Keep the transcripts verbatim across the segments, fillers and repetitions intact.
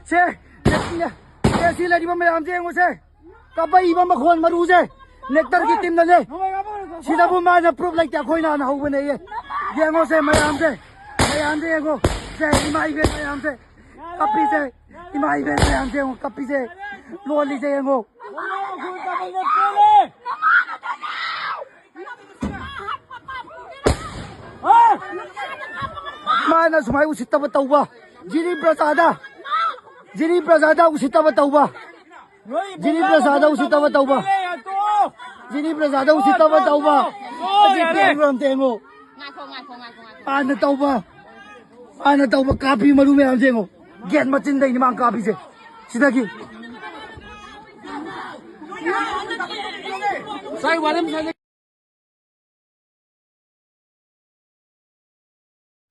ꯁꯦ, ꯁꯦ, ꯁꯤ ꯂꯩꯔꯤꯕ ꯃꯌꯥꯝꯁꯦ ꯌꯦꯡꯉꯨꯁꯦ꯫ ꯀꯞꯄꯛꯏꯕ ꯃꯈꯣꯟ ꯃꯔꯨꯁꯦ ꯅꯦꯛꯇꯔꯒꯤ ꯇꯤꯝꯅꯅꯦ꯫ ꯁꯤꯗꯕꯨ ꯃꯥꯅ ꯄ꯭ꯔꯨꯐ ꯂꯩꯇꯦ, ꯑꯩꯈꯣꯏꯅ ꯍꯥꯟꯅ ꯍꯧꯕꯅꯦꯌꯦ꯫ ꯌꯦꯡꯉꯣꯁꯦ ꯃꯌꯥꯝꯁꯦ, ꯃꯌꯥꯝꯁꯦ ꯌꯦꯡꯉꯣ꯫ ꯁꯦ, ꯏꯃꯥ ꯏꯕꯦꯟ ꯃꯌꯥꯝꯁꯦ ꯀꯞꯄꯤꯁꯦ, ꯏꯃꯥ ꯏꯕꯦꯟ ꯃꯌꯥꯝꯁꯦ ꯌꯦꯡꯉꯣ, ꯀꯞꯄꯤꯁꯦ, ꯂꯣꯜꯂꯤꯁꯦ ꯌꯦꯡꯉꯣ꯫ ꯃꯥꯅ ꯁꯨꯃꯥꯏ ꯎꯁꯤꯠꯇꯕ ꯇꯧꯕ, ꯖꯤꯔꯤ ꯄ꯭ꯔꯖꯥꯗ, ꯖꯤꯔꯤ ꯄ꯭ꯔꯖꯥꯗ ꯎꯁꯤꯠꯇꯕ ꯇꯧꯕ, ꯖꯤꯔꯤ ꯄ꯭ꯔꯖꯥꯗ ꯎꯁꯤꯠꯇꯕ ꯇꯧꯕ, ꯖꯤꯔꯤ ꯄ꯭ꯔꯖꯥꯗ ꯎꯁꯤꯠꯇꯕ ꯇꯧꯕ꯫ ꯑꯣ, ꯌꯥꯔꯦ꯫ ꯌꯦꯡꯉꯣ, ꯑꯝꯇ ꯌꯦꯡꯉꯣ꯫ ꯉꯥꯏꯈꯣ, ꯉꯥꯏꯈꯣ, ꯉꯥꯏꯈꯣ, ꯉꯥꯏꯈꯣ꯫ ꯃꯥꯅ ꯇꯧꯕ, ꯃꯥꯅ ꯇꯧꯕ ꯀꯥꯞꯄꯤ ꯃꯔꯨ ꯃꯌꯥꯝꯁꯦ ꯌꯦꯡꯉꯣ꯫ ꯒꯦꯠ ꯃꯆꯤꯟꯗꯩꯅꯤ ꯃꯥꯅ ꯀꯥꯞꯄꯤꯁꯦ꯫ ꯁꯤꯗꯒꯤ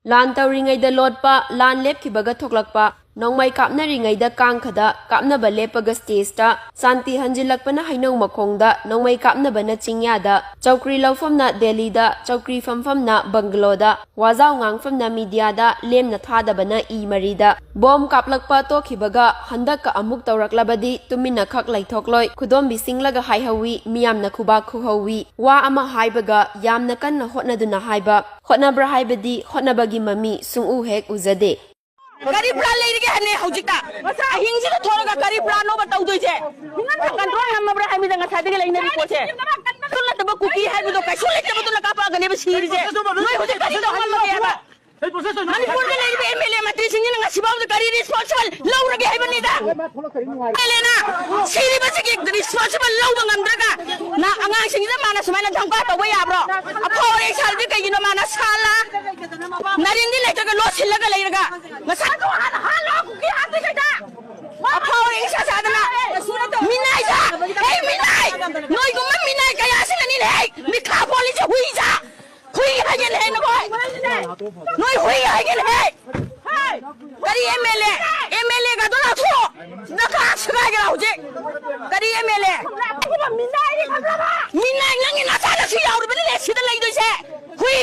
ꯂꯥꯟ ꯇꯧꯔꯤꯉꯩꯗ ꯂꯣꯠꯄ, ꯂꯥꯟ ꯂꯦꯞꯈꯤꯕꯒ ꯊꯣꯛꯂꯛꯄ, ꯅꯣꯡꯃꯩ ꯀꯥꯞꯅꯔꯤꯉꯩꯗ ꯀꯥꯡꯈꯗ, ꯀꯥꯞꯅꯕ ꯂꯦꯞꯄꯒ ꯁ꯭ꯇꯦꯖꯇ, ꯁꯥꯟꯇꯤ ꯍꯟꯖꯤꯜꯂꯛꯄꯅ ꯍꯩꯅꯧ ꯃꯈꯣꯡꯗ, ꯅꯣꯡꯃꯩ ꯀꯥꯞꯅꯕꯅ ꯆꯤꯡꯌꯥꯗ, ꯆꯧꯀ꯭ꯔꯤ ꯂꯧꯐꯝꯅ ꯗꯦꯜꯂꯤꯗ, ꯆꯧꯀ꯭ꯔꯤ ꯐꯝꯐꯝꯅ ꯕꯪꯒꯂꯣꯗ, ꯋꯥꯖꯥꯎ ꯉꯥꯡꯐꯝꯅ ꯃꯤꯗꯤꯌꯥꯗ, ꯂꯦꯝꯅ ꯊꯥꯗꯕꯅ ꯏ ꯃꯔꯤꯗ꯫ ꯕꯣꯝ ꯀꯥꯞꯂꯛꯄ ꯇꯣꯛꯈꯤꯕꯒ ꯍꯟꯗꯛꯀ ꯑꯃꯨꯛ ꯇꯧꯔꯛꯂꯕꯗꯤ ꯇꯨꯃꯤꯟꯅ ꯈꯛ ꯂꯩꯊꯣꯛꯂꯣꯏ꯫ ꯈꯨꯗꯣꯝꯕꯤ ꯁꯤꯡꯂꯒ ꯍꯥꯏꯍꯧꯋꯤ, ꯃꯤꯌꯥꯝꯅ ꯈꯨꯕꯥꯛ ꯈꯨꯍꯧꯋꯤ꯫ ꯋꯥ ꯑꯃ ꯍꯥꯏꯕꯒ ꯌꯥꯝꯅ ꯀꯟꯅ ꯍꯣꯠꯅꯗꯨꯅ ꯍꯥꯏꯕ꯫ ꯍꯣꯠꯅꯕ꯭ꯔꯥ ꯍꯥꯏꯕꯗꯤ ꯍꯣꯠꯅꯕꯒꯤ ꯃꯃꯤ ꯁꯨꯡꯎ ꯍꯦꯛ ꯎꯖꯗꯦ꯫ ꯀꯔꯤ ꯄ꯭ꯂꯥꯟ ꯂꯩꯔꯤꯒꯦ ꯍꯥꯏꯕꯅꯦ ꯍꯧꯖꯤꯛꯇ? ꯑꯍꯤꯡꯁꯤꯗ ꯊꯣꯛꯂꯒ ꯀꯔꯤ ꯄ꯭ꯂꯥꯟꯅꯣꯕ ꯇꯧꯗꯣꯏꯁꯦ? ꯀꯟꯇ꯭ꯔꯣꯜ ꯉꯝꯃꯕ꯭ꯔꯥ ꯍꯥꯏꯕꯅꯤꯗ ꯉꯁꯥꯏꯗꯒꯤ ꯂꯩꯅꯔꯤ ꯄꯣꯠꯁꯦ꯫ ꯑꯗꯨ ꯅꯠꯇꯕ ꯀꯨꯀꯤ ꯍꯥꯏꯕꯗꯣ ꯀꯩꯁꯨ ꯂꯩꯇꯕꯗꯨꯅ ꯀꯥꯞꯄꯛꯑꯒꯅꯦꯕ ꯁꯤꯔꯤꯁꯦ꯫ ꯅꯣꯏ ꯍꯧꯖꯤꯛ ꯀꯔꯤ ꯇꯧꯍꯟꯕꯒꯦ ꯍꯥꯏꯕ? ꯃꯅꯤꯄꯨꯔꯗ ꯂꯩꯔꯤꯕ ꯑꯦꯝ ꯑꯦꯜ ꯑꯦ ꯃꯟꯇ꯭ꯔꯤꯁꯤꯡꯁꯤꯅ ꯉꯁꯤꯐꯥꯎꯗ ꯀꯔꯤ ꯔꯦꯁꯄꯣꯟꯁꯤꯕꯜ ꯂꯧꯔꯒꯦ ꯍꯥꯏꯕꯅꯤꯗ? ꯑꯦꯝ ꯑꯦꯜ ꯑꯦꯅ ꯁꯤꯔꯤꯕꯁꯤꯒꯤ ꯔꯦꯁꯄꯣꯟꯁꯤꯕꯜ ꯂꯧꯕ ꯉꯝꯗ꯭ꯔꯒ ꯅ ꯑꯉꯥꯡꯁꯤꯡꯁꯤꯗ ꯃꯥꯅ ꯁꯨꯃꯥꯏꯅ ꯙꯝꯀꯥ ꯇꯧꯕ ꯌꯥꯕ꯭ꯔꯣ? ꯑꯐꯥꯎ ꯑꯔꯤꯡ ꯁꯥꯔꯗꯤ ꯀꯩꯒꯤꯅꯣ ꯃꯥꯅ ꯁꯥꯂꯥ ꯅꯔꯦꯟꯗꯤ ꯂꯩꯇ꯭ꯔꯒ ꯂꯣꯠꯁꯤꯜꯂꯒ ꯂꯩꯔꯒ? ꯉꯁꯥꯏ ꯑꯗꯨ ꯍꯥꯟꯅ ꯍꯥꯜꯂꯣ, ꯀꯨꯀꯤ ꯍꯥꯠꯇ꯭ꯔꯤꯉꯩꯗ꯫ ꯑꯐꯥꯎ ꯑꯔꯤꯡ ꯁꯥ ꯁꯥꯗꯅ ꯃꯤꯅꯥꯏꯁꯦ, ꯍꯦ ꯃꯤꯅꯥꯏ, ꯅꯣꯏꯒꯨꯝꯕ ꯃꯤꯅꯥꯏ ꯀꯌꯥꯁꯤꯅꯅꯤꯅꯦ ꯍꯦ ꯃꯤꯈꯥ ꯄꯣꯜꯂꯤꯁꯦ ꯍꯨꯏꯁꯦ꯫ ꯍꯨꯏ ꯍꯥꯏꯒꯦꯅꯦ ꯅꯈꯣꯏ꯫ ꯅꯣꯏ ꯍꯨꯏ ꯍꯥꯏꯒꯦꯅꯦ꯫ ꯀꯔꯤ M L A? M L A ꯒꯗꯣ ꯂꯥꯛꯊꯣꯛꯑꯣ꯫ ꯅꯈꯥ ꯁꯤꯒꯥꯏꯒꯦꯔꯥ ꯍꯧꯖꯤꯛ? ꯀꯔꯤ ꯑꯦꯝ ꯑꯦꯜ ꯑꯦ? ꯃꯤꯅꯥꯏ ꯅꯪꯒꯤ ꯅꯆꯥꯅꯁꯨ ꯌꯥꯎꯔꯤꯕꯅꯤꯅꯦ ꯁꯤꯗ ꯂꯩꯗꯣꯏꯁꯦ꯫ ꯍꯨꯏ꯫